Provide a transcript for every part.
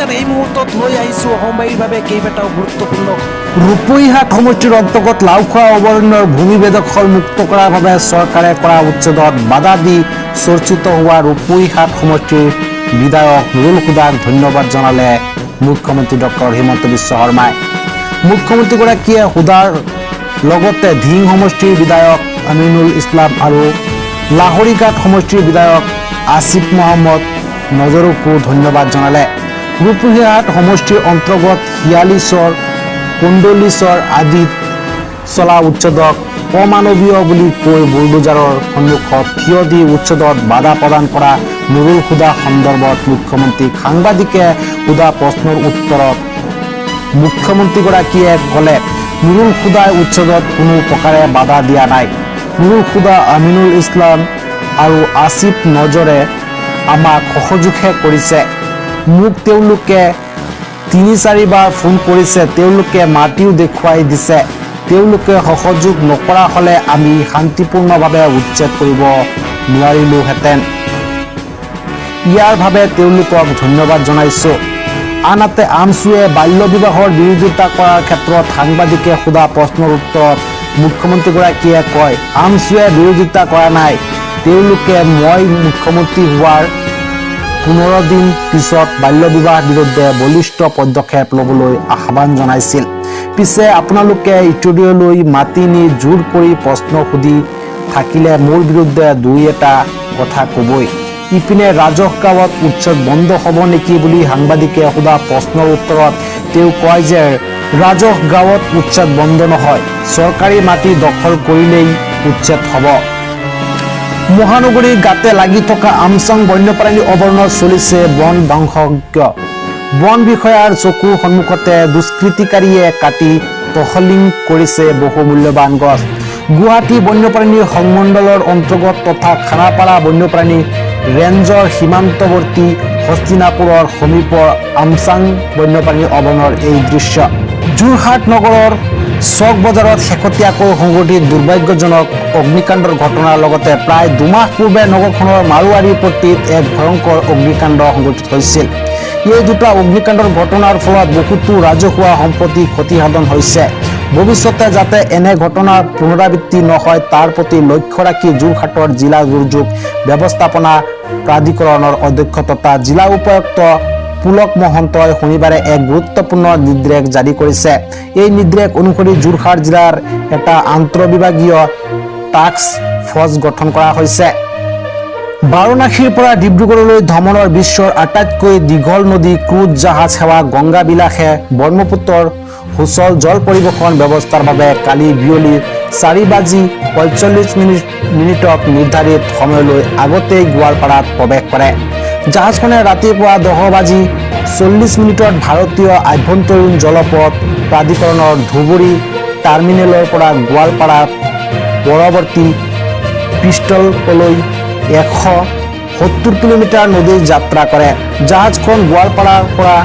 নমস্কাৰ, এই মুহূৰ্তত লৈ আহিছোঁ অসমবাসীৰ বাবে কেইবাটাও গুৰুত্বপূৰ্ণ। ৰূপহীহাট সমষ্টিৰ অন্তৰ্গত লাওখোৱা অভয়াৰণ্যৰ ভূমি বেদখল মুক্ত কৰাৰ বাবে চৰকাৰে কৰা উচ্ছেদত বাধা দি চৰ্চিত হোৱা ৰূপহীহাট সমষ্টিৰ বিধায়ক নুৰুল হুদাক ধন্যবাদ জনালে মুখ্যমন্ত্ৰী ডক্টৰ হিমন্ত বিশ্ব শৰ্মাই। মুখ্যমন্ত্ৰীগৰাকীয়ে হুদাৰ লগতে ধিং সমষ্টিৰ বিধায়ক আমিনুল ইছলাম আৰু লাহৰীঘাট সমষ্টিৰ বিধায়ক আসিফ মহম্মদ নজৰকো ধন্যবাদ জনালে। ৰূপহীহাট সমষ্টিৰ অন্তৰ্গত শিয়ালীচৰ, কুণ্ডলীচৰ আদিত চলা উচ্ছেদক অমানৱীয় বুলি কৈ বুলডোজাৰৰ সন্মুখত থিয় দি উচ্ছেদত বাধা প্ৰদান কৰা নুৰুল হুদা সন্দৰ্ভত মুখ্যমন্ত্ৰীক সাংবাদিকে সোধা প্ৰশ্নৰ উত্তৰত মুখ্যমন্ত্ৰীগৰাকীয়ে ক'লে, নুৰুল হুদাই উচ্ছেদত কোনো প্ৰকাৰে বাধা দিয়া নাই। নুৰুল হুদা, আমিনুল ইছলাম আৰু আসিফ নজৰে আমাক সহযোগহে কৰিছে। মোক তেওঁলোকে তিনি চাৰিবাৰ ফোন কৰিছে। তেওঁলোকে মাটিও দেখুৱাই দিছে। তেওঁলোকে সহযোগ নকৰা হ'লে আমি শান্তিপূৰ্ণভাৱে উচ্ছেদ কৰিব নোৱাৰিলোহেঁতেন। ইয়াৰ বাবে তেওঁলোকক ধন্যবাদ জনাইছোঁ। আনহাতে, আমছুৱে বাল্য বিবাহৰ বিৰোধিতা কৰাৰ ক্ষেত্ৰত সাংবাদিকে সোধা প্ৰশ্নৰ উত্তৰত মুখ্যমন্ত্ৰীগৰাকীয়ে কয়, আমছুৱে বিৰোধিতা কৰা নাই। তেওঁলোকে মই মুখ্যমন্ত্ৰী হোৱাৰ 15 দিন পিছত বাল্য বিবাহ বিৰুদ্ধে বলিষ্ঠ পদক্ষেপ ল'বলৈ আহ্বান জনাইছিল। পিছে আপোনালোকে ষ্টুডিঅ'লৈ মাতি নি জোৰ কৰি প্ৰশ্ন সুধি থাকিলে মোৰ বিৰুদ্ধে দুই এটা কথা ক'বই। ইপিনে, ৰাজহ গাঁৱত উচ্ছেদ বন্ধ হ'ব নেকি বুলি সাংবাদিকে সোধা প্ৰশ্নৰ উত্তৰত তেওঁ কয় যে ৰাজহ গাঁৱত উচ্ছেদ বন্ধ নহয়, চৰকাৰী মাটি দখল কৰিলেই উচ্ছেদ হ'ব। মহানগৰীৰ গাতে লাগি থকা আমচাং বন্যপ্ৰাণী অভয়াৰণ্যত চলিছে বন ধ্বংসযজ্ঞ। বন বিষয়াৰ চকুৰ সন্মুখতে দুষ্কৃতিকাৰীয়ে কাটি তহিলং কৰিছে বহু মূল্যৱান গছ। গুৱাহাটী বন্যপ্ৰাণী সংমণ্ডলৰ অন্তৰ্গত তথা খানাপাৰা বন্যপ্ৰাণী ৰেঞ্জৰ সীমান্তৱৰ্তী হস্তিনাপুৰৰ সমীপৰ আমচাং বন্যপ্ৰাণী অভয়াৰণ্যৰ এই দৃশ্য। যোৰহাট নগৰৰ চক বজাৰত শেহতীয়াকৈ সংঘটিত দুৰ্ভাগ্যজনক অগ্নিকাণ্ডৰ ঘটনাৰ লগতে প্ৰায় 2 মাহ পূৰ্বে নগৰখনৰ মাৰোৱাৰী পট্টিত এক ভয়ংকৰ অগ্নিকাণ্ড সংঘটিত হৈছিল। এই দুটা অগ্নিকাণ্ডৰ ঘটনাৰ ফলত বহুতো ৰাজহুৱা সম্পত্তি ক্ষতিসাধন হৈছে। ভৱিষ্যতে যাতে এনে ঘটনাৰ পুনৰাবৃত্তি নহয়, তাৰ প্ৰতি লক্ষ্য ৰাখি যোৰহাটৰ জিলা দুৰ্যোগ ব্যৱস্থাপনা প্ৰাধিকৰণৰ অধ্যক্ষ তথা জিলা উপায়ুক্ত পুলক মহন্তই শনিবাৰে এক গুৰুত্বপূৰ্ণ নিৰ্দেশ জাৰি কৰিছে। এই নিৰ্দেশ অনুসৰি যোৰহাট জিলাৰ এটা আন্তঃবিভাগীয় টাস্ক ফ'ৰ্চ গঠন কৰা হৈছে। বাৰাণসীৰ পৰা ডিব্ৰুগড়লৈ ভ্ৰমণৰ বিশ্বৰ আটাইতকৈ দীঘল নদী ক্ৰুজ জাহাজ সেৱা গংগা বিলাসে ব্ৰহ্মপুত্ৰৰ সুচল জল পৰিবহণ ব্যৱস্থাৰ বাবে কালি বিয়লি 4 বাজি 45 মিনিটত নিৰ্ধাৰিত সময়লৈ আগতেই গোৱালপাৰাত প্ৰৱেশ কৰে। জাহাজখনে ৰাতিপুৱা 10 বাজি 40 মিনিটত ভাৰতীয় আভ্যন্তৰীণ জলপথ প্ৰাধিকৰণৰ ধুবুৰী টাৰ্মিনেলৰ পৰা গোৱালপাৰা পৰৱৰ্তী পৃষ্ঠলৈ 170 কিলোমিটাৰ নদীৰ যাত্ৰা কৰে। জাহাজখন গোৱালপাৰাৰ পৰা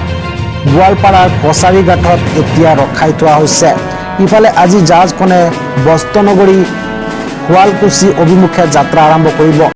গোৱালপাৰাৰ কছাৰী ঘাটত এতিয়া ৰখাই থোৱা হৈছে। ইফালে, আজি জাহাজখনে বস্ত্ৰনগৰী শুৱালকুছি অভিমুখে যাত্ৰা আৰম্ভ কৰিব।